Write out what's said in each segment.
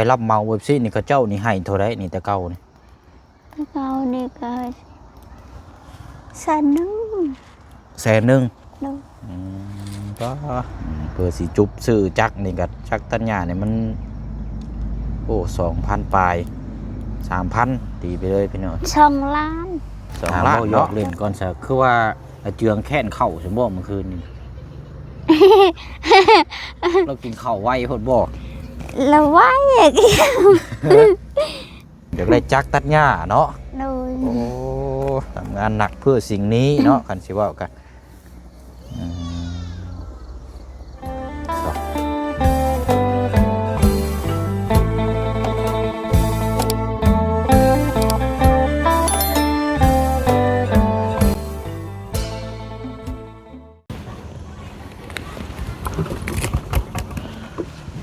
ໄປຮັບເໝົາແບບຊີ້ນີ້ ເຂົາເຈົ້ານີ້ໃຫ້ເທົ່າໃດນີ້ແຕ່ເກົ່ານີ້? ແຕ່ເກົ່ານີ້ກໍແສນໜຶ່ງ. ແສນໜຶ່ງ? ໂດຍ. ອືມ ກໍ ເພື່ອຊິຈຸບຊື້ຈັກນີ້ກໍ ຈັກຕັດຫຍ້ານີ້ມັນ ໂອ້ ສອງພັນປາຍ ສາມພັນ ຕີໄປເລີຍພີ່ນ້ອງ. ສອງລ້ານ. ສອງລ້ານເນາະ. ເວົ້າຢອກຫຼິ້ນກ່ອນຊະ ຄືວ່າອາເຈືອງແຄ້ນເຂົ້າຊັ້ນບໍ່ມື້ຄືນນີ້? ລາວກິນເຂົ້າໄວໂພດບໍ່? ລາວໄວ. ຢາກໄດ້ຈັກຕັດຫຍ້າເນາະ. ໂດຍ. ໂອ້ ທຳງານໜັກເພື່ອສິ່ງນີ້ເນາະ ຄັນຊິເວົ້າກະ ອືມ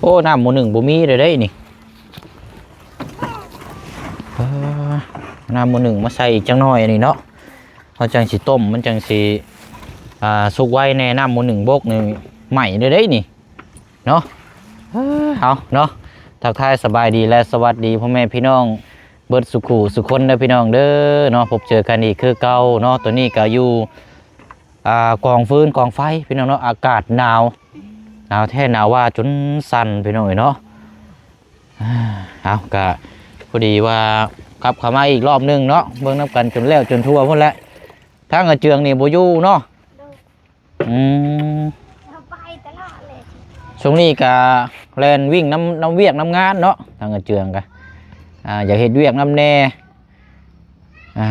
ໂອ້ ນ້ຳໝໍ້ໜຶ່ງບໍ່ມີເດ້ນີ້. ເອີ ນ້ຳໝໍ້ໜຶ່ງມາໃສ່ອີກຈັກໜ້ອຍອັນນີ້ເນາະ ເຮົາຈັ່ງຊິຕົ້ມ ມັນຈັ່ງຊິ ອ່າ ສຸກໄວແດ່. ນ້ຳໝໍ້ໜຶ່ງບົກນີ້ໄໝ້ເດ້ນີ້ເນາະ. ເອີ ເອົາເນາະ ທັກທາຍສະບາຍດີ ແລະ ສະຫວັດດີພໍ່ແມ່ພີ່ນ້ອງເບິດສູ່ຄູ່ສູ່ຄົນເດີພີ່ນ້ອງເດີເນາະ. ພົບເຈີກັນອີກຄືເກົ່າເນາະ. ຕອນນີ້ກໍຢູ່ ອ່າ ກອງຟືນກອງໄຟພີ່ນ້ອງເນາະ. ອາກາດໜາວ ໜາວແທ້ໜາວວ່າຈົນສັ່ນພີ່ນ້ອງເອີຍເນາະ. ເອົາ ກະພໍດີວ່າກັບເຂົ້າມາອີກລອບໜຶ່ງເນາະ ເບິ່ງນຳກັນຈົນແລ້ວຈົນທົ່ວພຸ້ນແຫຼະ. ທາງອາເຈືອງນີ້ບໍ່ຢູ່ເນາະ. ໂດຍ. ອືມ ເຮົາໄປຕະຫຼອດເລີຍ. ຊ່ວງນີ້ກະແລ່ນວິ່ງນຳ ນຳວຽກນຳງານເນາະ ທາງອາເຈືອງກະ ອ່າ ຢາກເຮັດວຽກນຳແດ່. ອ່າ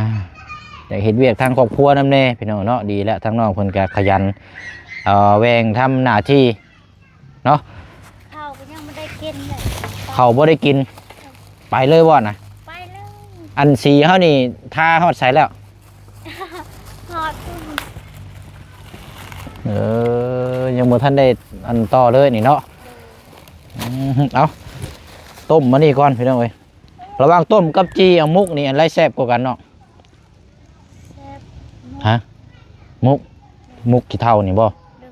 ຢາກເຮັດວຽກທາງຄອບຄົວນຳແດ່ພີ່ນ້ອງເນາະ. ດີແລ້ວ ທາງນ້ອງເພິ່ນກໍຂະຫຍັນ ເອີ ແວ່ງທຳໜ້າທີ່ເນາະ. ເຂົ້າກໍຍັງບໍ່ໄດ້ກິນເລີຍ. ເຂົ້າບໍ່ໄດ້ກິນ ໄປເລີຍບໍ່ນະ? ໄປເລີຍ. ອັນສີເຮົານີ້ທາຮອດໃສແລ້ວ? ຮອດພຸ້ນ. ເອີ ຍັງບໍ່ທັນໄດ້ອັນຕໍ່ເລີຍນີ້ເນາະ. ອືມ ເອົາ ຕົ້ມມານີ້ກ່ອນພີ່ນ້ອງເອີຍ. ລະຫວ່າງຕົ້ມກັບຈີ່ເອົາໝົກນີ້ ອັນໃດແຊບກວ່າກັນນ້ອງ? ແຊບໝົກ. ຮະ? ໝົກ ໝົກຂີ້ເຖົ້ານີ້ບໍ່? ໂດຍ.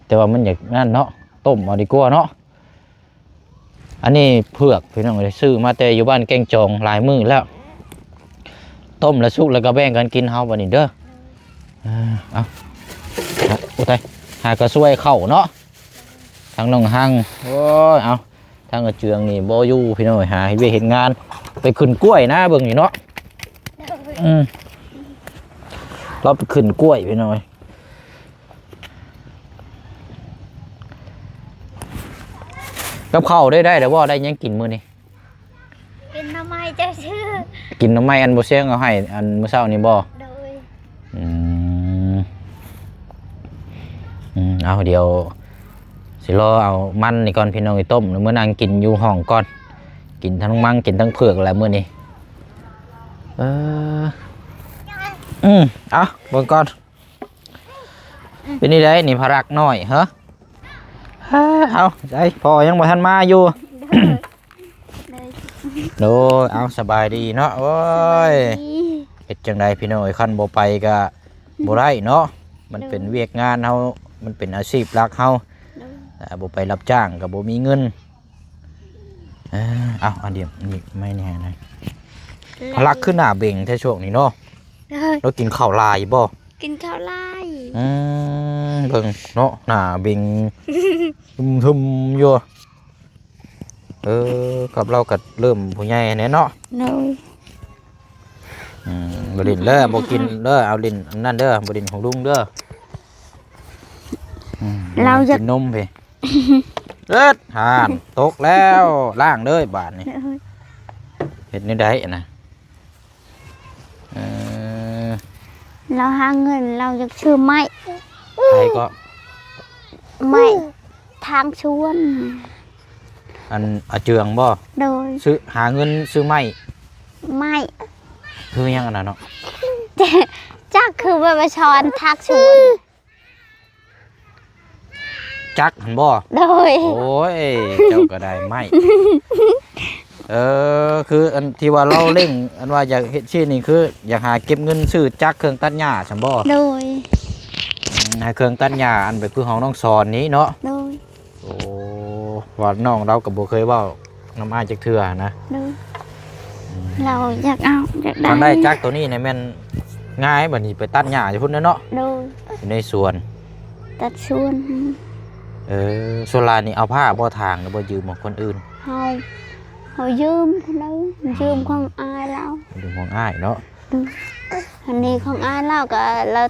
ແຕ່ວ່າມັນຢາກນັ້ນເນາະ ຕົ້ມເອົາດີກວ່າເນາະ. ອັນນີ້ເຜືອກພີ່ນ້ອງເອີຍ ຊື້ມາແຕ່ຢູ່ບ້ານແກ້ງຈອງຫຼາຍມື້ແລ້ວ. ຕົ້ມແລ້ວສຸກແລ້ວກໍແບ່ງກັນກິນເຮົາບັດນີ້ເດີ. ໂດຍ. ເອີ ເອົາ ໂອ້ຕາຍ ຫາກະຊ່ວຍເຂົ້າເນາະ ທາງນ້ອງຮັງ. ໂອ້ຍ ເອົາ ທາງອາເຈືອງນີ້ບໍ່ຢູ່ພີ່ນ້ອງເອີຍ ຫາເຮັດວຽກເຮັດງານ ໄປຂຶ້ນກ້ວຍນະເບິ່ງນີ້ເນາະ. ໂດຍ. ອືມ ລາວໄປຂຶ້ນກ້ວຍພີ່ນ້ອງເອີຍ. ກັບເຂົ້າໄດ້ ໄດ້ແລ້ວບໍ່? ໄດ້ຫຍັງກິນມື້ນີ້? ກິນໜໍ່ໄມ້ເຈົ້າຊື່. ກິນໜໍ່ໄມ້ອັນບໍ່ແຊງເອົາໃຫ້ອັນມື້ເຊົ້ານີ້ບໍ່? ໂດຍ. ອືມ ອືມ ເອົາ ດຽວຊິລໍເອົາມັນນີ້ກ່ອນພີ່ນ້ອງ ໄປຕົ້ມ ເມືອນັ່ງກິນຢູ່ຫ້ອງກ່ອນ. ກິນທັງມັນ ກິນທັງເຜືອກແຫຼະມື້ນີ້. ເອີ ອືມ ເອົາ ເບິ່ງກ່ອນ. ເປັນນີ້ໄດ໋ນີ້ ພະລັກນ້ອຍ ເຮີ ເອົາ ໃສ ພໍ່ຍັງບໍ່ທັນມາຢູ່. ໂດຍ ເອົາ ສະບາຍດີເນາະ. ໂອ້ຍ ສະບາຍດີ. ເຮັດຈັ່ງໃດພີ່ນ້ອງເອີຍ ຄັນບໍ່ໄປກະບໍ່ໄດ້ເນາະ. ມັນເປັນ ໂດຍ ວຽກງານເຮົາ ມັນເປັນອາຊີບຫຼັກເຮົາ. ໂດຍ. ຖ້າບໍ່ໄປຮັບຈ້າງກະບໍ່ມີເງິນ. ເອີ ເອົາ ອັນດຽວນີ້ ໄມ້ແນ່ນະ. ພະລັກຄືໜ້າເບັງແທ້ຊ່ວງນີ້ເນາະ. ໂດຍ. ລາວກິນເຂົ້າຫຼາຍບໍ່? ກິນເຂົ້າຫຼາຍ. ອືມ ເບິ່ງເນາະ ໜ້າເບັງທຶມໆຢູ່. ເອີ ກັບລາວກໍເລີ່ມຜູ້ໃຫຍ່ແດ່ເນາະ. ໂດຍ. ອືມ ບໍ່ຫຼິ້ນເດີ ບໍ່ກິນເດີ ເອົາຫຼິ້ນອັນນັ້ນເດີ ບໍ່ຫຼິ້ນຂອງລຸງເດີ. ອືມ ລາວຢາກກິນນົມພີ້. ເອີດ ຫານ ຕົກແລ້ວ ລ້າງເລີຍບາດນີ້. ໂດຍ. ເຮັດແນວໃດນະ? ເອີ ລາວຫາເງິນ ລາວຢາກຊື້ໄມ້. ໃຜກໍ? ໄມ້ທາງສວນ. ອັນອາເຈືອງບໍ່? ໂດຍ. ຊື້ ຫາເງິນຊື້ໄມ້. ໄມ້ ຄືຫຍັງອັນນັ້ນເນາະ? ຈັກ ຄືວ່າໄປສອນທາງສວນ. ຈັກຫັ້ນບໍ່? ໂດຍ. ໂອ້ຍ ເຈົ້າກໍໄດ້ໄມ້. ເອີ ຄືອັນທີ່ວ່າລາວເລັ່ງ ອັນວ່າຢາກເຮັດຊີ້ນນີ້ ຄືຢາກຫາເກັບເງິນຊື້ຈັກເຄື່ອງຕັດຫຍ້າຊັ້ນບໍ່? ໂດຍ. ອືມ ໃຫ້ເຄື່ອງຕັດຫຍ້າ ອັນແບບຄືຂອງນ້ອງສອນນີ້ເນາະ? ໂດຍ. ໂອ້ ວ່ານ້ອງລາວກໍບໍ່ເຄີຍເວົ້າ ນຳອ້າຍຈັກເທື່ອນະ. ໂດຍ. ອືມ ລາວຢາກເອົາ ຢາກໄດ້. ຄັນໄດ້ຈັກໂຕນີ້ນະແມ່ນງ່າຍ ບັດນີ້ໄປຕັດຫຍ້າຢູ່ພຸ້ນແຫຼະເນາະ. ໂດຍ. ຢູ່ໃນສວນ ຕັດສວນ. ເອີ ສ່ວນຫຼາຍນີ້ເອົາພ້າບໍ່ ຖາງ ຫຼືວ່າຢືມຂອງຄົນອື່ນ? ເຮົາ ເຮົາຢືມເຂົາເລີຍ ຢືມຂອງອ້າຍລາວ. ຢືມຂອງອ້າຍເນາະ. ໂດຍ. ອັນນີ້ຂອງອ້າຍລາວກໍລາວ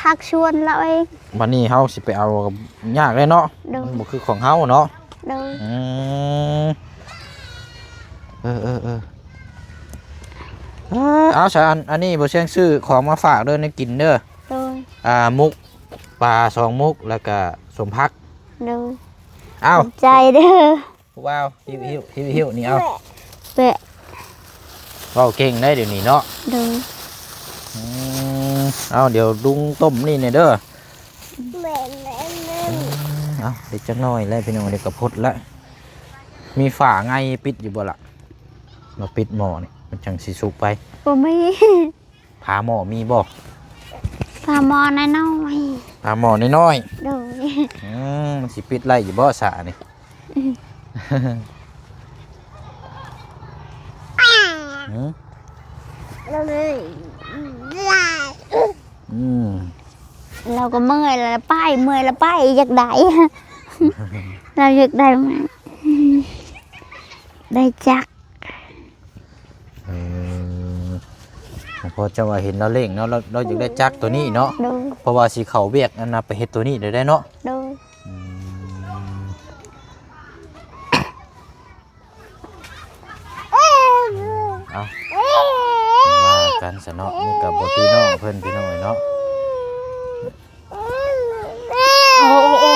ທັກຊວນລາວເອງ. ບັດນີ້ເຮົາຊິໄປເອົາກໍຍາກເລີຍເນາະ. ໂດຍ. ມັນບໍ່ຄືຂອງເຮົາເນາະ. ໂດຍ. ອືມ ເອີໆໆ ເອີ ເອົາຊະ ອັນ ອັນນີ້ບໍ່ຊຽງຊື້ຂອງມາຝາກເດີ ແນວກິນເດີ. ໂດຍ. ອ່າ ໝົກປາສອງໝົກ ແລ້ວກະສົ້ມຜັກ. ໂດຍ. ເອົາ ຂອບໃຈເດີ. ຜູ້ບ່າວ ຫິ້ວໆ ຫິ້ວໆ ນີ້ເອົາ ແປະ ເວົ້າເກັ່ງໄດ໋ດຽວນີ້ເນາະ. ໂດຍ. ອືມ ເອົາ ດຽວລຸງຕົ້ມນີ້ແດ່ເດີ. ເອົາ ໄດ້ຈັກໜ້ອຍແລ້ວພີ່ນ້ອງ ດຽວກໍພົດລະ. ມີຝາໄງ່ປິດຢູ່ບໍ່ລະ? ມາປິດໝໍ້ນີ້ ມັນຈັ່ງຊິສຸກໄປ. ບໍ່ມີ. ຝາໝໍ້ມີບໍ່? ຝາໝໍ້ນ້ອຍໆ. ຝາໝໍ້ນ້ອຍໆ. ໂດຍ. ອືມ ມັນຊິປິດໄດ້ຢູ່ບໍ່ສະນີ້? ອືມ ອືມ ລາວກໍເມື່ອຍລະໄປ ເມື່ອຍລະໄປ ຢາກໄດ້ ລາວຢາກໄດ້ ໄດ້ຈັກ. ເອີ ພໍເຈົ້າວ່າເຫັນລາວເລັ່ງເນາະ ລາວ ລາວຢາກໄດ້ຈັກໂຕນີ້ເນາະ. ໂດຍ. ເພາະວ່າຊິເຂົ້າວຽກອັນນະ ໄປເຮັດໂຕນີ້ໄດ້ເນາະ. ໂດຍ. ອືມ ເອົາ ວ່າກັນຊະເນາະ ມັນກໍບໍ່ຄືນ້ອງເພິ່ນ ພີ່ນ້ອງເອີຍເນາະ. ໂອ້ ໂອ້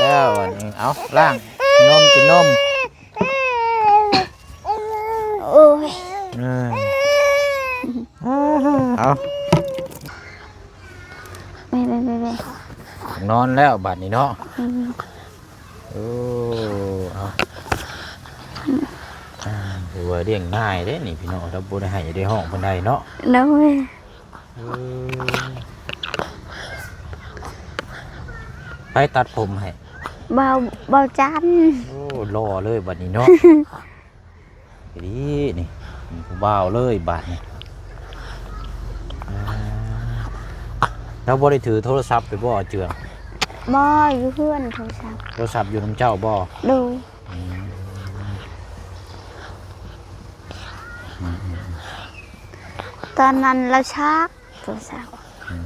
ແລ້ວອັນນີ້ ເອົາ ລ້າງ ກິນນົມ ກິນນົມ. ໂອ້ຍ ເອີ ເອົາ ໄປ ໄປ ໄປ ໄປ ນອນແລ້ວບາດນີ້ເນາະ. ອືມ ໂອ້ ເອົາ ອ່າ ຖືວ່າລ້ຽງງ່າຍເດ້ນີ້ພີ່ນ້ອງ ຖ້າບໍ່ໄດ້ໄຫ້ໄດ້ຮ້ອງປານໃດເນາະ. ໂດຍ. ເອີ ໃຜຕັດຜົມໃຫ້? ບ່າວ ບ່າວຈັນ. ໂອ້ ຫຼໍ່ເລີຍບາດນີ້ເນາະ. ດີນີ້ ຜູ້ບ່າວເລີຍບາດນີ້. ເອີ ລາວບໍ່ໄດ້ຖືໂທລະສັບໄປບໍ່ ເຈືອງ? ບໍ່ ຢູ່ເຮືອນໂທລະສັບ. ໂທລະສັບຢູ່ນຳເຈົ້າບໍ່? ໂດຍ. ອືມ ອືມ ຕອນນັ້ນລາວຊາກໂທລະສັບ. ອືມ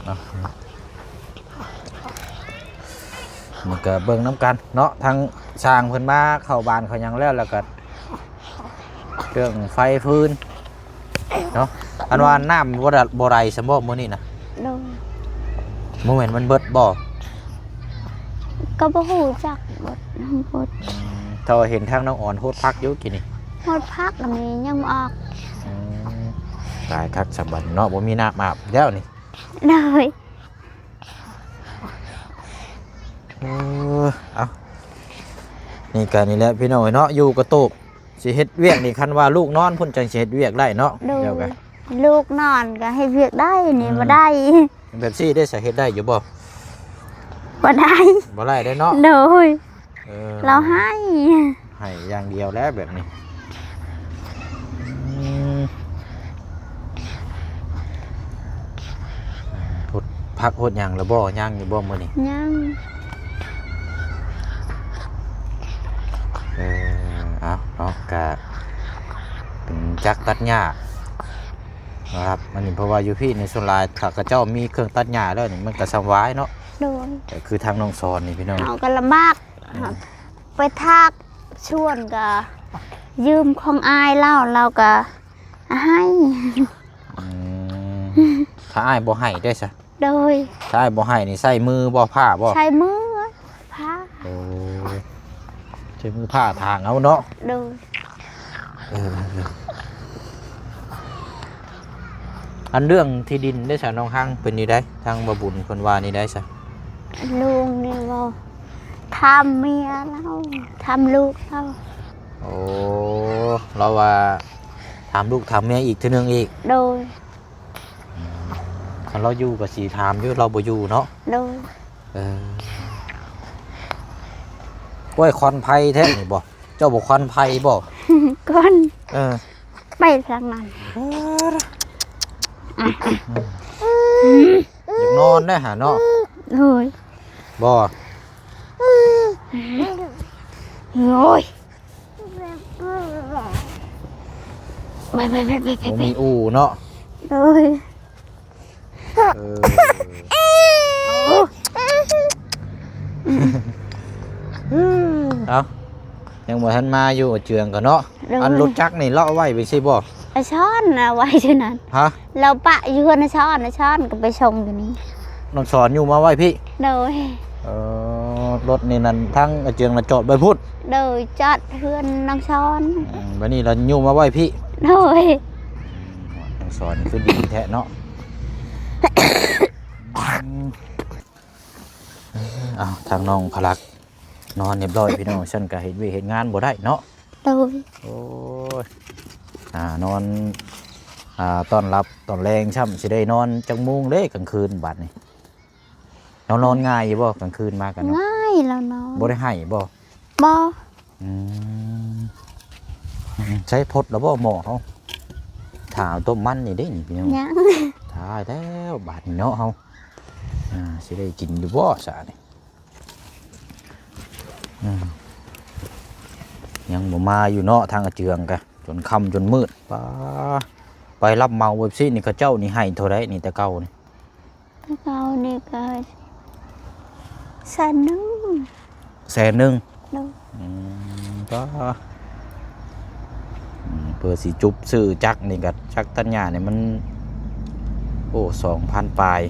ເນາະ ມັນກະເບິ່ງນຳກັນເນາະ ທາງຊ່າງເພິ່ນມາເຂົ້າບ້ານເຂົ້າຫຍັງແລ້ວ ແລ້ວກະເລື່ອງໄຟຟືນເນາະ. ອັນວ່ານ້ຳບໍ່ໄດ້ ບໍ່ໄດ້ຊັ້ນບໍ່ມື້ນີ້ນະ? ໂດຍ. ບໍ່ແມ່ນມັນເບິດບໍ່? ກໍບໍ່ຮູ້ຈັກເບິດ ເບິດ. ອືມ ແຕ່ວ່າເຫັນທາງນ້ອງອອນໂຮດຜັກຢູ່ກີ້ນີ້. ໂຮດຜັກລະມີຍັງບໍ່ອອກ. ອືມ ຕາຍຄັກສະບັດເນາະ ບໍ່ມີນ້ຳອາບແລ້ວນີ້. ໂດຍ. ເອີ ເອົາ ນີ້ກະນີ້ແຫຼະພີ່ນ້ອງເອີຍເນາະ ຢູ່ກະໂຕກ ຊິເຮັດວຽກນີ້ ຄັນວ່າລູກນອນພຸ້ນຈັ່ງຊິເຮັດວຽກໄດ້ເນາະ. ໂດຍ. ເຈົ້າກະ ລູກນອນກະເຮັດວຽກໄດ້ນີ້ ອືມ ບໍ່ໄດ້. ແບບຊີ້ເດ້ ສະເຮັດໄດ້ຢູ່ບໍ່? ບໍ່ໄດ້ ບໍ່ໄດ້ເດ້ເນາະ. ໂດຍ. ເອີ ລາວໄຫ້ ໄຫ້ຢ່າງດຽວແຫຼະແບບນີ້. ອືມ ຫົດຜັກຫົດຫຍັງລະບໍ່? ຍັງຢູ່ບໍ່ມື້ນີ້? ຍັງ. ເອີ ເອົາເນາະ ກະເປັນຈັກຕັດຫຍ້ານະຄັບ ອັນນີ້ ເພາະວ່າຢູ່ພີ້ນີ້ສ່ວນຫຼາຍ ຖ້າເຂົາເຈົ້າມີເຄື່ອງຕັດຫຍ້າແລ້ວນີ້ ມັນກະສະບາຍເນາະ. ໂດຍ. ກະຄືທາງນ້ອງສອນນີ້ພີ່ນ້ອງ ເຮົາກະລຳບາກ. ອືມ ໄປຖາກສວນກະຢືມຂອງອ້າຍລາວ ລາວກະໃຫ້. ອືມ ຖ້າອ້າຍບໍ່ໃຫ້ເດ້ຊະ? ໂດຍ. ຖ້າອ້າຍບໍ່ໃຫ້ນີ້ໃຊ້ມືບໍ່ ພ້າບໍ່? ໃຊ້ມືພ້າ. ໂອ້ ໃຊ້ມືພ້າຖາງເອົາເນາະ. ໂດຍ. ເອີ ອັນເລື່ອງທີ່ດິນເດ້ຊະ ນ້ອງຮັງ ເປັນແນວໃດ? ທາງບ່າວບຸນເພິ່ນວ່າແນວໃດຊະ? ລຸງນີ້ເວົ້າຖາມເມຍລາວ ຖາມລູກລາວ. ໂອ້ ລາວວ່າຖາມລູກຖາມເມຍອີກເທື່ອໜຶ່ງອີກ. ໂດຍ. ອືມ ຄັນລາວຢູ່ກໍຊິຖາມຢູ່ ລາວບໍ່ຢູ່ເນາະ. ໂດຍ. ເອີ ໂອ້ຍ ຄວັນໄຟແທ້ນີ້ບໍ່? ເຈົ້າບໍ່ຄວັນໄຟບໍ່? ກ່ອນ ເອີ ໄປທາງນັ້ນ. ເອີ ຢາກນອນໄດ໋ຫາເນາະ. ໂດຍ ບໍ່ ໂອ້ຍ ໄປໆໆໆໆ ບໍ່ມີອູ່ເນາະ. ໂດຍ ເອີ ເອົ້າ ຍັງບໍ່ທັນມາຢູ່ ອາເຈືອງກໍເນາະ. ໂດຍ ອັນລົດຈັກນີ້ລາວເອົາໄວ້ໄປຊີ້ບໍ່? ອາຊອນນະໄວ້ຢູ່ນັ້ນ. ຮະ? ລາວປະຢູ່ເຮືອນອາຊອນ ອາຊອນກໍໄປສົ່ງຢູ່ນີ້. ນ້ອງສອນຍູ້ມາໄວ້ພີ້? ໂດຍ ເອີ ລົດນີ້ນັ້ນທາງອາເຈືອງລະຈອດໄວ້ພຸ້ນ? ໂດຍ ຈອດເຮືອນນ້ອງສອນ. ອືມ ບາດນີ້ລະຍູ້ມາໄວ້ພີ້? ໂດຍ ນ້ອງສອນຄືດີແທ້ເນາະ. ອືມ ເອົ້າ ທາງນ້ອງພະລັກນອນຮຽບຮ້ອຍພີ່ນ້ອງ ຊັ້ນກະເຮັດວຽກເຮັດງານບໍ່ໄດ້ເນາະ. ໂດຍ ໂອ້ຍ ອ່າ ນອນ ອ່າ ຕອນຫຼັບຕອນແລງຊ້ຳ ຊິໄດ້ນອນຈັກໂມງເດ້ກາງຄືນບາດນີ້? ລາວນອນງ່າຍຢູ່ບໍ່ກາງຄືນມາກັນ? ງ່າຍ ລາວນອນ ບໍ່ໄດ້ໄຫ້ບໍ່? ບໍ່. ອືມ ໃຊ້ພົດແລ້ວບໍ່ໝໍ້ເຮົາ? ຖ້າຕົ້ມມັນນີ້ເດ້ນີ້ພີ່ນ້ອງ. ຍັງ ຕາຍແລ້ວບາດນີ້ເນາະເຮົາ. ອ່າ ຊິໄດ້ກິນຢູ່ບໍ່ຊະນີ້? ອືມ ຍັງບໍ່ມາຢູ່ເນາະ ທາງອາເຈືອງກະ ຈົນຄ່ຳຈົນມືດ. ປ້າ ໄປຮັບເໝົາແບບຊີ້ນີ້ ເຂົາເຈົ້ານີ້ໃຫ້ເທົ່າໃດນີ້ແຕ່ເກົ່ານີ້? ແຕ່ເກົ່ານີ້ກະແສນໜຶ່ງ. ແສນໜຶ່ງ? ໂດຍ. ອືມ ປ້າ ອືມ ເພື່ອຊິຈຸບຊື້ຈັກນີ້ກະ ຈັກຕັດຫຍ້ານີ້ມັນ ໂອ້ ສອງພັນປາຍ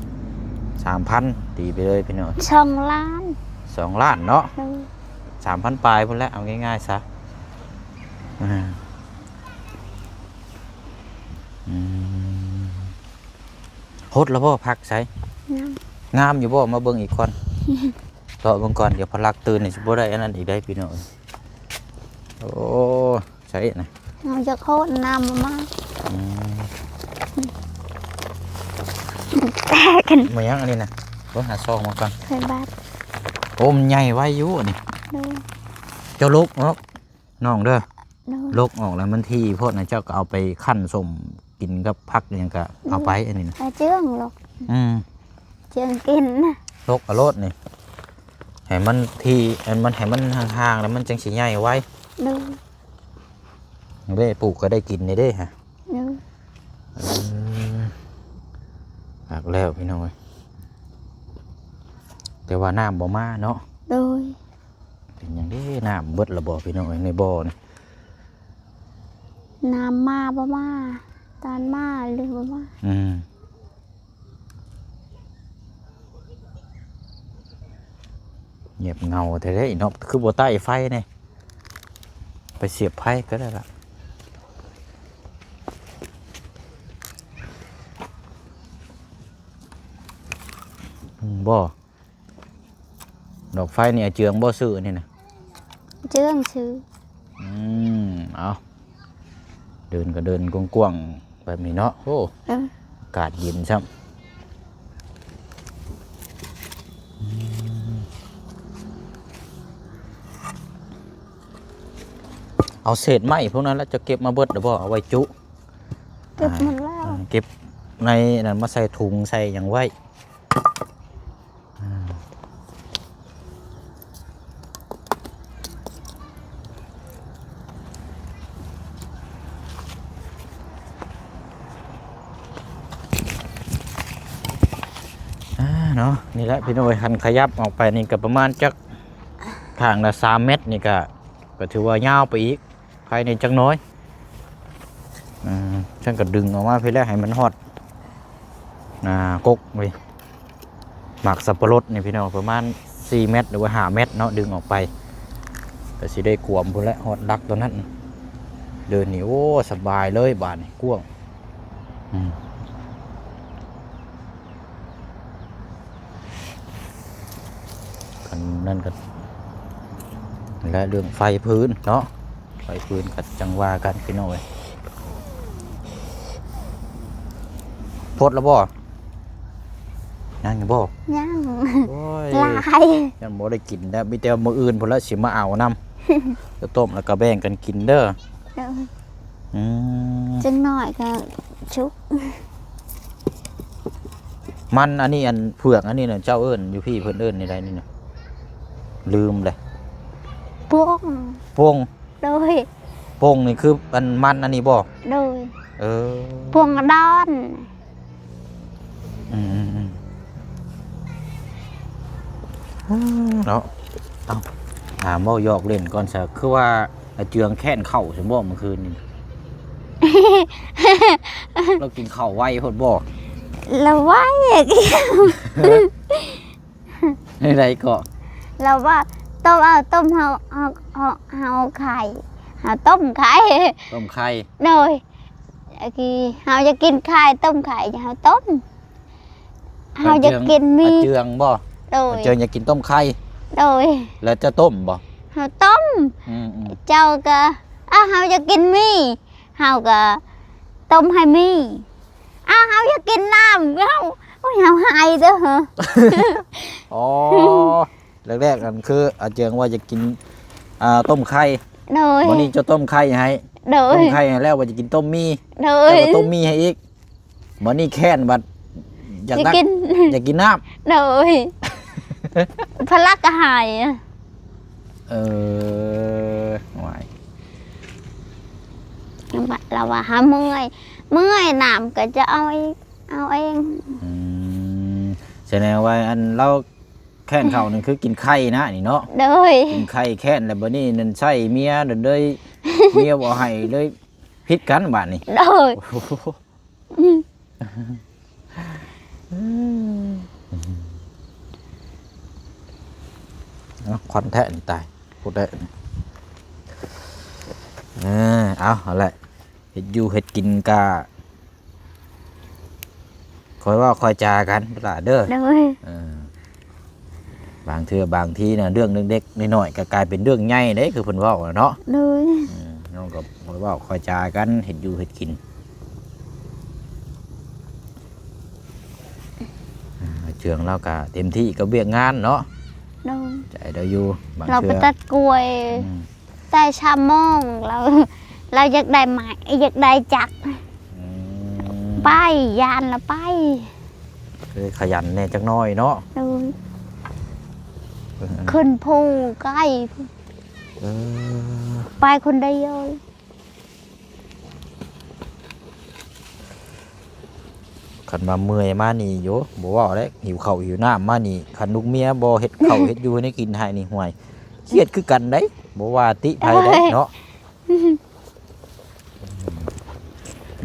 ສາມພັນ ຕີໄປເລີຍພີ່ນ້ອງ. ສອງລ້ານ. ສອງລ້ານເນາະ. ໂດຍ. ສາມພັນປາຍພຸ້ນແຫຼະ ເອົາງ່າຍໆຊະ. ອືມ ອືມ ຫົດແລ້ວບໍ່? ຜັກໃສ? ງາມ. ງາມຢູ່ບໍ່? ມາເບິ່ງອີກກ່ອນ. ເລາະເບິ່ງກ່ອນ ດຽວພະລັກຕື່ນນີ້ຊິບໍ່ໄດ້ອັນນັ້ນອີກໄດ໋ພີ່ນ້ອງ. ໂອ້ ໃສນະ? ເຮົາຢາກຫົດ ນ້ຳບໍ່ມາ. ອືມ ແຕກກັນ. ມາຫຍັງອັນນີ້ນະ? ເບິ່ງຫາຊອກມາກ່ອນ. ໄຟບາດ. ໂອ້ ມັນໃຫຍ່ໄວຢູ່ອັນນີ້. ໂດຍ. ເຈົ້າລົກອອກ ນ້ອງເດີ. ໂດຍ. ລົກອອກແລ້ວມັນຖີ່ໂພດນະ ເຈົ້າກໍເອົາໄປຄັ້ນສົ້ມກິນກັບຜັກຫຍັງກໍເອົາໄປ. ໂດຍ. ອັນນີ້ນະ ອາເຈືອງລົກ. ອືມ ເຈືອງກິນນະ ລົກເອົາໂລດນີ້ ໃຫ້ມັນຖີ່ ອັນມັນ ໃຫ້ມັນຫ່າງໆ ແລ້ວມັນຈັ່ງຊິໃຫຍ່ໄວ. ໂດຍ. ເດ້ ປູກກໍໄດ້ກິນນີ້ເດ້ຫະ. ໂດຍ. ອືມ ຄັກແລ້ວພີ່ນ້ອງເອີຍ ແຕ່ວ່ານ້ຳບໍ່ມາເນາະ. ໂດຍ. ເປັນຫຍັງເດ້ ນ້ຳເບິດລະບໍ່ພີ່ນ້ອງເອີຍ ໃນບໍ່ນີ້? ນ້ຳມາບໍ່ມາ ຕອນມາຫຼືບໍ່ມາ. ອືມ ງຽບເຫງົາແທ້ເນາະ ຄືບໍ່ໄຕ້ໄຟແດ່? ໄປສຽບໄຟກໍໄດ້ລະ. ອືມ ບໍ່ ດອກໄຟນີ້ອາເຈືອງບໍ່ຊື້ນີ້ນະ? ອາເຈືອງຊື້. ອືມ ເອົາ ເດີນກໍເດີນກວ້າງໆ ແບບນີ້ເນາະ. ໂອ້ ເອີ ອາກາດເຢັນຊ້ຳ. ອືມ ເອົາເສດໄມ້ພວກນັ້ນລະ ຈະເກັບມາເບິດແລ້ວບໍ່? ເອົາໄວ້ຈຸ. ເກັບໝົດແລ້ວ. ອ່າ ເກັບໃນນັ້ນມາໃສ່ຖົງໃສ່ຫຍັງໄວ້. ອ່າ ອ່າ ເນາະ ນີ້ແຫຼະພີ່ນ້ອງເອີຍ ຄັນຂະຫຍັບອອກໄປນີ້ກໍປະມານຈັກ ຂ້າງລະສາມແມັດນີ້ກໍ ກໍຖືວ່າຍາວໄປອີກ. ໄຟນີ້ຈັກໜ້ອຍ ອ່າ ຊັ້ນກໍດຶງອອກມາພີ້ແຫຼະ ໃຫ້ມັນຮອດ ອ່າ ກົກເວີຍ ໝາກສັບປະລົດນີ້ພີ່ນ້ອງ ປະມານສີ່ແມັດ ຫຼືວ່າຫ້າແມັດເນາະ ດຶງອອກໄປ ກໍຊິໄດ້ກວມພຸ້ນແຫຼະ ຮອດຫຼັກຕົວນັ້ນ. ເດີນນີ້ ໂອ້ ສະບາຍເລີຍ ບາດນີ້ກວ້າງ. ອືມ ຄັນນັ້ນກໍ ແລະ ເລື່ອງໄຟພື້ນເນາະ ໄຟພື້ນກໍຈັ່ງວ່າກັນພີ່ນ້ອງເອີຍ. ພົດແລ້ວບໍ່? ຍັງຢູ່ບໍ່? ຍັງ ໂອ້ຍ ຫຼາຍ ຍັງບໍ່ໄດ້ກິນແລ້ວ ມີແຕ່ມື້ອື່ນພຸ້ນລະຊິມາເອົານຳ ຈະຕົ້ມແລ້ວກໍແບ່ງກັນກິນເດີ. ເອີ ອືມ ຈັກໜ້ອຍກໍສຸກ. ມັນອັນນີ້ ອັນເຜືອກອັນນີ້ນະ ເຈົ້າເອີ້ນຢູ່ພີ້ເພິ່ນເອີ້ນແນວໃດນີ້ນະ? ລືມເລີຍ. ປົງ ປົງ ໂດຍ ປົງນີ້ຄືອັນມັນອັນນີ້ບໍ່? ໂດຍ ເອີ ປົງດອນ. ອືມໆໆ ເນາະ ເອົ້າ ຖາມເວົ້າຢອກຫຼິ້ນກ່ອນຊະ ຄືວ່າອາເຈືອງແຄ້ນເຂົ້າຊັ້ນບໍ່ມື້ຄືນນີ້? ລາວກິນເຂົ້າໄວໂພດບໍ່? ລາວໄວ ແນວໃດເກາະ? ລາວວ່າຕົ້ມເອົາ ຕົ້ມເຮົາ ເຮົາ ເຮົາ ເຮົາໄຂ່ ເຮົາຕົ້ມໄຂ່ ຕົ້ມໄຂ່ ໂດຍ ເຮົາຢາກກິນໄຂ່ ຕົ້ມໄຂ່ ເຮົາຕົ້ມ ເຮົາຢາກກິນໝີ່ ອາເຈືອງບໍ່? ໂດຍ ອາເຈືອງຢາກກິນຕົ້ມໄຂ່ ໂດຍ ແລ້ວເຈົ້າຕົ້ມບໍ່? ເຮົາຕົ້ມ ອືມໆ ເຈົ້າກໍ ອາ ເຮົາຢາກກິນໝີ່ ເຮົາກໍຕົ້ມໃຫ້ໝີ່ ອາ ເຮົາຢາກກິນນ້ຳ ເຮົາ ໂອ້ຍ ເຮົາຫາຍເດີ. ອໍ ແລກໆ ນັ້ນຄືອາເຈືອງວ່າຢາກກິນ ອ່າ ຕົ້ມໄຂ່ ໂດຍ ມື້ນີ້ເຈົ້າຕົ້ມໄຂ່ໃຫ້ ໂດຍ ຕົ້ມໄຂ່ໃຫ້ແລ້ວວ່າຢາກກິນຕົ້ມໝີ່ ໂດຍ ເຈົ້າກໍຕົ້ມໝີ່ໃຫ້ອີກ ມື້ນີ້ແຄ້ນບັດຢາກ ຢາກກິນ ຢາກກິນນ້ຳ ໂດຍ ພະລັກກໍຫາຍ ເອີ ຫວາຍ ລາວວ່າຫາເມື່ອຍ ເມື່ອຍ ນ້ຳກໍຈະເອົາເອງ ເອົາເອງ ອືມ ສະແດງວ່າອັນລາວ ແຄ້ນເຂົ້ານີ້ຄືກິນໄຂ່ນະນີ້ເນາະ ໂດຍ ກິນໄຂ່ແຄ້ນ ແລ້ວບັດນີ້ນັ້ນໃຊ້ເມຍ ໂດຍເມຍບໍ່ໃຫ້ ເລີຍຜິດກັນບາດນີ້ ໂດຍ ໂອ້ໂຫ ອືມ ເອົາ ຄວັນແທ້ນີ້ຕາຍ ພຸດໄດ້ ເອີ ເອົາ ເອົາແຫຼະ ເຮັດຢູ່ເຮັດກິນກະ ຄ່ອຍເວົ້າຄ່ອຍຈາກັນຫຼ້າເດີ ໂດຍ ເອີ ບາງເທື່ອບາງທີນະ ເລື່ອງເລັກໆນ້ອຍໆກໍກາຍເປັນເລື່ອງໃຫຍ່ເດ້ ຄືເພິ່ນເວົ້ານະເນາະ ໂດຍ ເອີ ນ້ອງກໍຄ່ອຍເວົ້າຄ່ອຍຈາກັນ ເຮັດຢູ່ເຮັດກິນ ອາ ເຈືອງລາວກໍເຕັມທີ່ກັບວຽກງານເນາະ ໂດຍ ໃຈລາວຢູ່ ບາງເທື່ອ ລາວໄປຕັດກ້ວຍ ອືມ ແຕ່ຊາວໂມງ ລາວ ລາວຢາກໄດ້ໄມ້ ຢາກໄດ້ຈັກ ອືມ ໄປ ຢ້ານລະໄປ ຄືຂະຫຍັນແດ່ຈັກໜ້ອຍເນາະ ໂດຍ ເອີ ຂຶ້ນພູໄກ ເອີ ໄປຄົນດຽວ. ຄັນວ່າເມື່ອຍມານີ້ໂຍ ບໍ່ເວົ້າແລ້ວ ຫິວເຂົ້າຫິວນ້ຳມານີ້ ຄັນລູກເມຍບໍ່ເຮັດເຂົ້າເຮັດຢູ່ໃຫ້ກິນໃຫ້ນີ້ ຫ້ວຍ ຄຽດຄືກັນເດ້ ບໍ່ວ່າຕິໃຜເດ້ເນາະ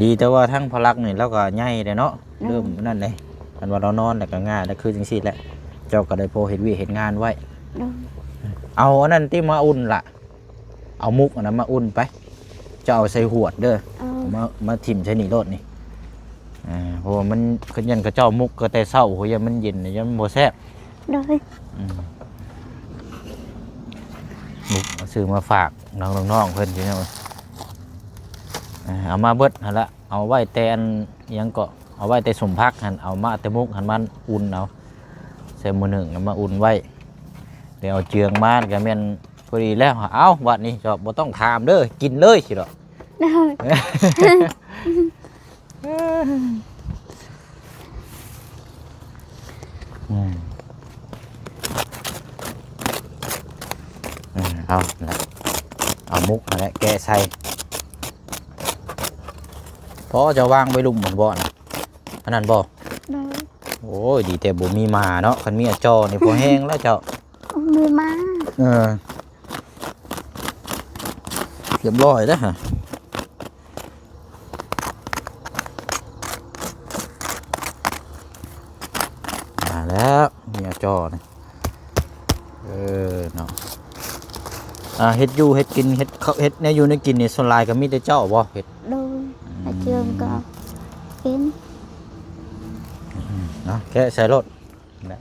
ດີແຕ່ວ່າທັງພະລັກນີ້ລາວກໍໃຫຍ່ແລ້ວເນາະ ເລີ່ມນັ້ນເດ້ ຄັນວ່າລາວນອນແລ້ວກໍງ່າຍ ແລ້ວຄືຈັ່ງຊີ້ແຫຼະ ເຈົ້າກໍໄດ້ພໍເຮັດວຽກເຮັດງານໄວ້ ເອົາອັນນັ້ນຕິມາອຸ່ນລະ. ເອົາມຸກອັນນັ້ນມາອຸ່ນໄປ ເຈົ້າເອົາໃສ່ຫວດເດີ ເອີ ມາ ມາຖິ້ມໃສ່ນີ້ໂລດນີ້ ອ່າ ເພາະວ່າມັນ ຄືຢ້ານເຂົາເຈົ້າມຸກກໍແຕ່ເຊົ້າ ເພາະຢ້ານມັນເຢັນ ຢ້ານມັນບໍ່ແຊບ ໂດຍ ອືມ ມຸກເອົາຊື້ມາຝາກນ້ອງໆເພິ່ນ ພີ່ນ້ອງ ເອີ ເອົາມາເບິດຫັ້ນລະ ເອົາໄວ້ແຕ່ອັນ ຫຍັງເກາະ ເອົາໄວ້ແຕ່ສົມຜັກຫັ້ນ ເອົາມາແຕ່ມຸກຫັ້ນ ມາອຸ່ນເອົາ ໃສ່ໝໍ້ໜຶ້ງ ເອົາມາອຸ່ນໄວ້ ແລ້ວເອົາເຈືອງມາ ກໍແມ່ນ ພໍດີແລ້ວ ເອົ້າ ບາດນີ້ເຈົ້າບໍ່ຕ້ອງຖາມເດີ ກິນເລີຍຊິດອກ ໂດຍ ອືມ ເອົາລະ ເອົາໝົກຫັ້ນແຫຼະ ແກະໃສ່ ພໍເຈົ້າວາງໄວ້ລຸ່ມໝົດບໍ່ນະ ອັນນັ້ນບໍ່? ໂດຍ ໂອ້ຍ ດີແຕ່ບໍ່ມີໝາເນາະ ຄັນມີອາຈໍ່ນີ້ພໍແຮງແລ້ວເຈົ້າ ມີໝາ ເອີ ຮຽບຮ້ອຍເດ້ ມາແລ້ວ ມີອາຈໍ່ນີ້ ເອີ ເນາະ ອ່າ ເຮັດຢູ່ເຮັດກິນ ເຮັດເຂົ້າ ເຮັດແນວຢູ່ແນວກິນນີ້ ສ່ວນຫຼາຍກໍມີແຕ່ເຈົ້າບໍ່ເຮັດ? ໂດຍ ອືມ ອາເຈີມກໍເປັນ ເນາະ ແກະໃສ່ໂລດ ແຫຼະ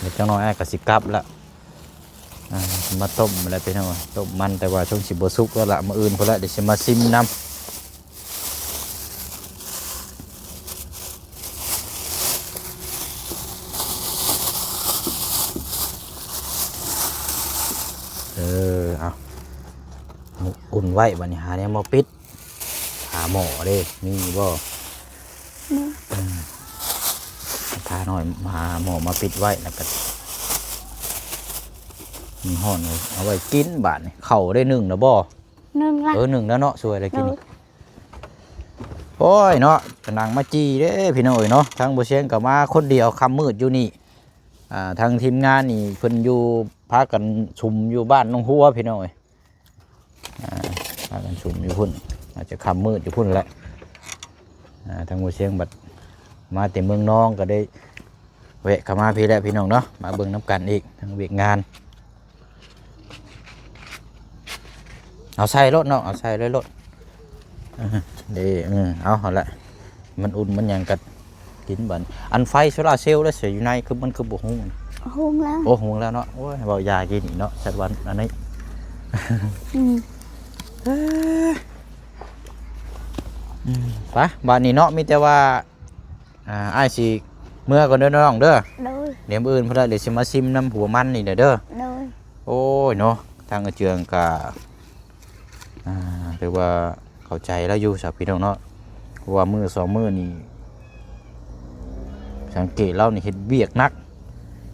ເຮັດຈັກໜ້ອຍອ້າຍກໍຊິກັບລະ ອ່າ ມາຕົ້ມແລ້ວພີ່ນ້ອງ ຕົ້ມມັນ ແຕ່ວ່າຊ່ວງຊິບໍ່ສຸກແລ້ວລະ ມື້ອື່ນພຸ້ນລະ ດຽວຊິມາຊິມນຳ ອືມ ເອີ ເອົາ ອຸ່ນໄວ້ ບາດນີ້ຫາແນວມາປິດ ຝາໝໍ້ເດ້ ມີບໍ່? ມີ. ເອີ ພານ້ອຍຫາໝໍ້ມາປິດໄວ້ ແລ້ວກໍ ມັນຮ້ອນ ເອົາໄວ້ກິນບາດນີ້. ເຂົ້າໄດ້ໜຶ້ງແລ້ວບໍ່? ໜຶ້ງລະ. ເອີ ໜຶ້ງແລ້ວເນາະ ຊ່ວຍໄດ້ກິນ. ໂດຍ. ໂອ້ຍເນາະ ກະນັ່ງມາຈີ່ເດ້ພີ່ນ້ອງເອີຍເນາະ. ທາງບໍ່ຊຽງກໍມາຄົນດຽວ ຄ່ຳມືດຢູ່ນີ້. ອ່າ ທາງທີມງານນີ້ເພິ່ນຢູ່ ພາກັນຊຸມຢູ່ບ້ານໜອງຫົວພີ່ນ້ອງເອີຍ. ອ່າ ພາກັນຊຸມຢູ່ພຸ້ນ ອາດຈະຄ່ຳມືດຢູ່ພຸ້ນແຫຼະ. ອ່າ ທາງບໍ່ຊຽງບັດມາແຕ່ເມືອງນອງ ກໍໄດ້ແວະເຂົ້າມາພີ້ແຫຼະພີ່ນ້ອງເນາະ ມາເບິ່ງນຳກັນອີກ ທາງວຽກງານ. ເອົາໃສ່ໂລດນ້ອງ ເອົາໃສ່ເລີຍໂລດ. ເອີ ເດ້ ເອີ ເອົາຫັ້ນແຫຼະ ມັນອຸ່ນມັນຫຍັງກໍກິນບັດ. ອັນໄຟໂຊລາເຊວລະເສຍຢູ່ໃນ ຄືມັນຄືບໍ່ຮຸ່ງ? ຮຸ່ງແລ້ວ. ໂອ້ ຮຸ່ງແລ້ວເນາະ. ໂອ້ຍ ເວົ້າຢາກິນນີ້ເນາະ ສັດວັນອັນນີ້. ອືມ ເອີ ອືມ ໄປ ບາດນີ້ເນາະ ມີແຕ່ວ່າ ອ່າ ອ້າຍຊິເມືອກ່ອນເດີນ້ອງເດີ. ໂດຍ. ດຽວມື້ອື່ນພຸ້ນລະ ດຽວຊິມາຊິມນຳຫົວມັນນີ້ເດີ. ໂດຍ. ໂອ້ຍເນາະ ທາງອາເຈືອງກະ ອ່າ ຖືວ່າເຂົ້າໃຈລາວຢູ່ຊະພີ່ນ້ອງເນາະ ເພາະວ່າມື້ສອງມື້ນີ້ ສັງເກດລາວນີ້ເຮັດວຽກໜັກ.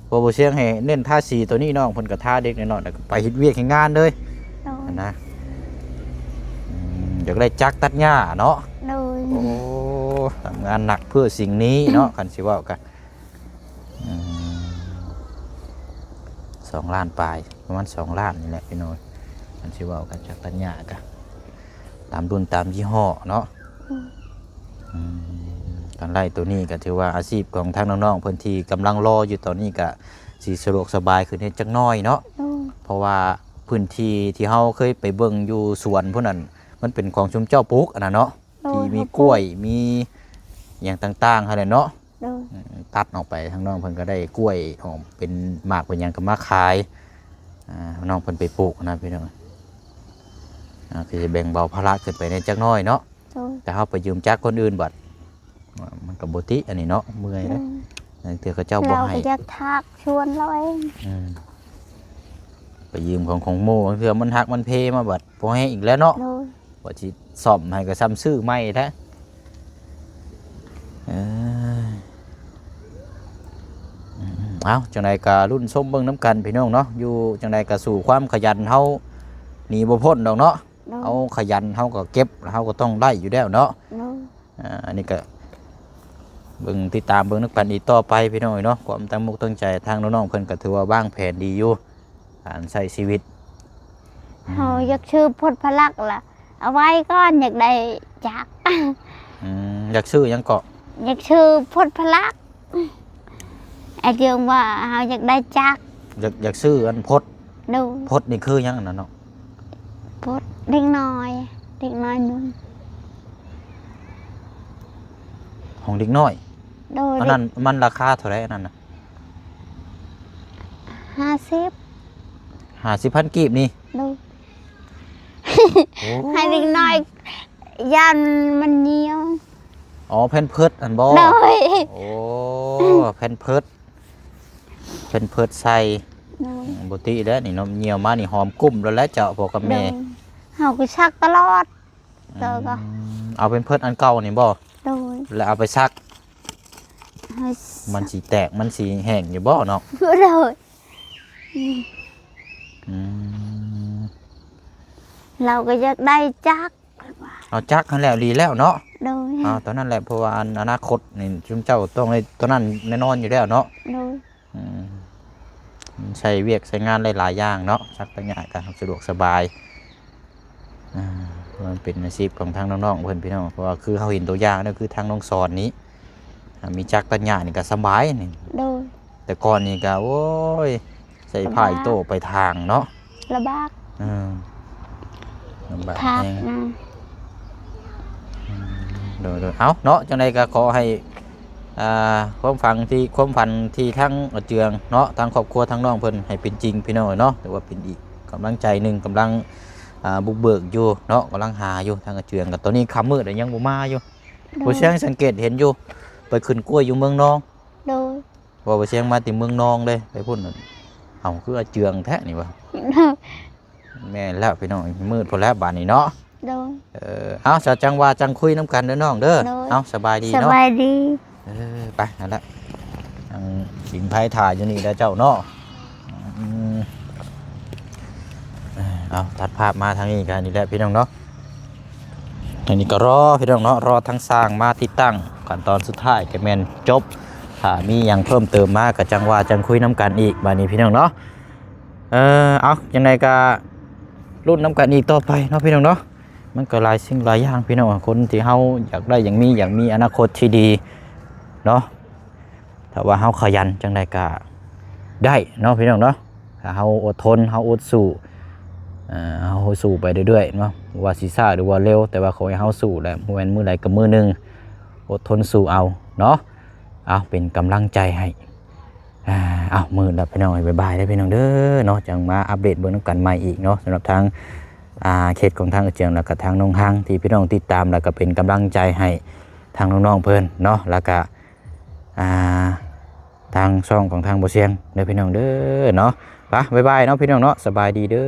ເພາະບໍ່ຊຽງໃຫ້ເນັ້ນທາສີໂຕນີ້ ນ້ອງເພິ່ນກໍທາເດັກນ້ອຍໆ ແລ້ວກໍໄປເຮັດວຽກເຮັດງານເລີຍ. ໂດຍ. ຫັ້ນນະ ອືມ ຢາກໄດ້ຈັກຕັດຫຍ້າເນາະ. ໂດຍ. ໂອ້ ທຳງານໜັກເພື່ອສິ່ງນີ້ເນາະ ຄັນຊິເວົ້າກະ ອືມ ສອງລ້ານປາຍ ປະມານສອງລ້ານນີ້ແຫຼະພີ່ນ້ອງ. ຄັນຊິເວົ້າກັນຈັກຕັນຍາກະຕາມລຸ້ນຕາມຍີ່ຫໍ້ເນາະ. ອືມ ອືມ ການໄລ່ໂຕນີ້ກະຖືວ່າອາຊີບຂອງທາງນ້ອງໆເພິ່ນທີ່ກຳລັງລໍຢູ່ຕອນນີ້ກະຊິສະດວກສະບາຍຂຶ້ນແດ່ຈັກໜ້ອຍເນາະ. ໂດຍ. ເພາະວ່າພື້ນທີ່ທີ່ເຮົາເຄີຍໄປເບິ່ງຢູ່ສວນພຸ້ນນັ້ນ ມັນເປັນຂອງຊຸມເຈົ້າປູກອັນນັ້ນເນາະ. ໂດຍ. ທີ່ມີກ້ວຍ ມີຫຍັງຕ່າງໆຫັ້ນແຫຼະເນາະ. ໂດຍ. ເອີ ຕັດອອກໄປ ທາງນ້ອງເພິ່ນກໍໄດ້ກ້ວຍອອກເປັນໝາກເປັນຫຍັງກໍມາຂາຍ ອ່າ ນ້ອງເພິ່ນໄປປູກນະພີ່ນ້ອງ. ອ່າ ຄືຊິແບ່ງເບົາພາລະຂຶ້ນໄປແດ່ຈັກໜ້ອຍເນາະ. ໂດຍ. ແຕ່ເຮົາໄປຢືມຈັກຄົນອື່ນບັດ ມັນກໍບໍ່ຕິອັນນີ້ເນາະ ເມື່ອຍເດ້. ໂດຍ. ລາງເທື່ອເຂົາເຈົ້າບໍ່ໃຫ້ ເຮົາກໍຢາກຖາກຊວນລາວເອງ. ອືມ ໄປຢືມຂອງຂອງໝູ່ ລາງເທື່ອມັນຫັກມັນເພມາບັດບໍ່ໃຫ້ອີກແລ້ວເນາະ. ໂດຍ. ວ່າຊິສ້ອມໃຫ້ກໍຊ້ຳຊື້ໃໝ່ແທ້. ເອີ ເອົາ ຈັ່ງໃດກໍລຸ້ນຊົມເບິ່ງນຳກັນພີ່ນ້ອງເນາະ. ຢູ່ຈັ່ງໃດກໍສູ້ຄວາມຂະຫຍັນເຮົາໜີບໍ່ພົ້ນດອກເນາະ. ໂດຍ. ເຮົາຂະຫຍັນເຮົາກໍເກັບ ເຮົາກໍຕ້ອງໄດ້ຢູ່ແລ້ວເນາະ. ໂດຍ. ອ່າ ອັນນີ້ກໍເບິ່ງ ຕິດຕາມເບິ່ງນຳກັນອີກຕໍ່ໄປພີ່ນ້ອງເອີຍເນາະ. ຄວາມຕັ້ງອົກຕັ້ງໃຈທາງນ້ອງໆເພິ່ນກໍຖືວ່າວາງແຜນດີຢູ່ ການໃຊ້ຊີວິດ. ເຮົາ ອືມ ຢາກຊື້ພົດພະລັກລະ ເອົາໄວ້ກ່ອນ ຢາກໄດ້ຈັກ. ອືມ ຢາກຊື້ຫຍັງເກາະ? ຢາກຊື້ພົດພະລັກ. ອາເຈືອງວ່າເຮົາຢາກໄດ້ຈັກ. ຢາກ ຢາກຊື້ອັນພົດ. ໂດຍ. ພົດນີ້ຄືຫຍັງອັນນັ້ນເນາະ? ພົດເດັກນ້ອຍ ເດັກນ້ອຍນຸ່ງ. ຂອງເດັກນ້ອຍ? ໂດຍ. ອັນນັ້ນມັນລາຄາເທົ່າໃດອັນນັ້ນນະ? ຫ້າສິບ ຫ້າສິບພັນກີບນີ້. ໂດຍ. ໂອ້ ໃຫ້ເດັກນ້ອຍ ຢ້ານມັນຍ່ຽວ. ອໍ ແພມເພີດຫັ້ນບໍ? ໂດຍ. ໂອ້ ແພມເພີດ ແພມເພີດໃສ່. ໂດຍ. ບໍ່ຕິແລ້ວນີ້ເນາະ ຍ່ຽວມານີ້ຫອມກຸ້ມແລ້ວແຫຼະເຈົ້າ ພໍ່ກັບແມ່. ໂດຍ. ເຮົາກໍຊັກຕະຫຼອດ. ເຈົ້າກໍ ອືມ ເອົາແພມເພີດອັນເກົ່ານີ້ບໍ? ໂດຍ. ແລ້ວເອົາໄປຊັກ ມັນຊິແຕກ ມັນຊິແຫ້ງຢູ່ບໍເນາະ? ໂດຍ. ອືມ ລາວກໍຢາກໄດ້ຈັກ. ເອົາຈັກຫັ້ນແຫຼະ ດີແລ້ວເນາະ. ໂດຍ. ເອົາຕົວນັ້ນແຫຼະ ເພາະວ່າອັນອະນາຄົດນີ້ ຊຸມເຈົ້າຕ້ອງໄດ້ຕົວນັ້ນແນ່ນອນຢູ່ແລ້ວເນາະ. ໂດຍ. ອືມ ມັນໃຊ້ວຽກໃຊ້ງານໄດ້ຫຼາຍຢ່າງເນາະ ຊັກຕະຫຍ້າກໍສະດວກສະບາຍ. ອ່າ ມັນເປັນອາຊີບຂອງທາງນ້ອງໆເພິ່ນພີ່ນ້ອງ ເພາະວ່າຄືເຮົາເຫັນຕົວຢ່າງນະ ຄືທາງນ້ອງສອນນີ້ ອ່າ ມີຈັກຕັດຫຍ້ານີ້ກໍສະບາຍນີ້. ໂດຍ. ແຕ່ກ່ອນນີ້ກໍ ໂອ້ຍ ໃຊ້ພາຍໂຕ້ໄປທາງເນາະ ລຳບາກ. ເອີ ລຳບາກແຮງ. ອືມ ໂດຍໆ ເອົາເນາະ ຈັ່ງໃດກໍຂໍໃຫ້ ອ່າ ຄວາມຝັນທີ່ ຄວາມຝັນທີ່ທາງອາເຈືອງເນາະ ທາງຄອບຄົວທາງນ້ອງເພິ່ນໃຫ້ເປັນຈິງ ພີ່ນ້ອງເອີຍເນາະ. ຖືວ່າເປັນອີກກຳລັງໃຈໜຶ່ງ ກຳລັງ ອ່າ ບຸກເບີກຢູ່ເນາະ ກຳລັງຫາຢູ່. ທາງອາເຈືອງກໍຕອນນີ້ຄ່ຳມືດແລ້ວຍັງບໍ່ມາຢູ່. ໂດຍ. ບໍ່ຊຽງສັງເກດເຫັນຢູ່ ໄປຂຶ້ນກ້ວຍຢູ່ເມືອງນອງ. ໂດຍ. ວ່າບໍ່ຊຽງມາແຕ່ເມືອງນອງເດ້ ໄປພຸ້ນ. ເອົ້າ ຄືອາເຈືອງແທ້ນີ້ວະ. ໂດຍ. ແມ່ນແລ້ວພີ່ນ້ອງ ມືດພຸ້ນແລ້ວບາດນີ້ເນາະ. ໂດຍ ເອີ ເອົາ ສະ ຈັ່ງວ່າຈັ່ງຄຸຍນຳກັນເດີນ້ອງເດີ. ໂດຍ ເອົາ ສະບາຍດີ ສະ ເນາະ ບາຍດີ. ເອີ ໄປຫັ້ນລະ ທາງສິງໄພຖ່າຍຢູ່ນີ້ແຫຼະເຈົ້າເນາະ. ອືມ ເອົາ ຕັດພາບມາທາງນີ້ກັນນີ້ແຫຼະພີ່ນ້ອງເນາະ. ທາງນີ້ກໍລໍພີ່ນ້ອງເນາະ ລໍທາງຊ່າງມາຕິດຕັ້ງ ຂັ້ນຕອນສຸດທ້າຍກໍແມ່ນຈົບ. ຖ້າມີຫຍັງເພີ່ມເຕີມມາກໍຈັ່ງວ່າຈັ່ງຄຸຍນຳກັນອີກບາດນີ້ພີ່ນ້ອງເນາະ. ເອີ ເອົາ ຈັ່ງໃດກໍລຸ້ນນຳກັນອີກຕໍ່ໄປເນາະພີ່ນ້ອງເນາະ. ມັນກໍຫຼາຍສິ່ງຫຼາຍຢ່າງພີ່ນ້ອງ ຄົນທີ່ເຮົາຢາກໄດ້ ຢາກມີ ຢາກມີອະນາຄົດທີ່ດີເນາະ. ຖ້າວ່າເຮົາຂະຫຍັນຈັ່ງໃດກໍໄດ້ເນາະພີ່ນ້ອງເນາະ. ຖ້າເຮົາອົດທົນ ເຮົາອົດສູ້ ເອີ ເຮົາສູ້ໄປເລື້ອຍໆເນາະ ບໍ່ວ່າຊິຊ້າຫຼືວ່າເລັວ ແຕ່ວ່າຂໍໃຫ້ເຮົາສູ້ແຫຼະ ບໍ່ແມ່ນມື້ໃດກໍມື້ໜຶ່ງ ອົດທົນສູ້ເອົາເນາະ. ເອົາ ເປັນກຳລັງໃຈໃຫ້. ອາ ເອົາ ມືດແລ້ວພີ່ນ້ອງເອີຍ ບາຍບາຍເດີພີ່ນ້ອງເດີເນາະ. ຈັ່ງມາອັບເດດເບິ່ງນຳກັນໃໝ່ອີກເນາະ ສຳລັບທາງ ອ່າ ເຂດຂອງທາງອາເຈືອງ ແລ້ວກໍທາງນ້ອງຮັງ ທີ່ພີ່ນ້ອງຕິດຕາມ ແລ້ວກໍເປັນກຳລັງໃຈໃຫ້ທາງນ້ອງໆເພິ່ນເນາະ ແລ້ວກໍ ອ່າ ທາງຊ່ອງຂອງທາງບໍ່ສຽງເດີພີ່ນ້ອງເດີເນາະ. ໄປ ບາຍບາຍເນາະພີ່ນ້ອງເນາະ ສະບາຍດີເດີ.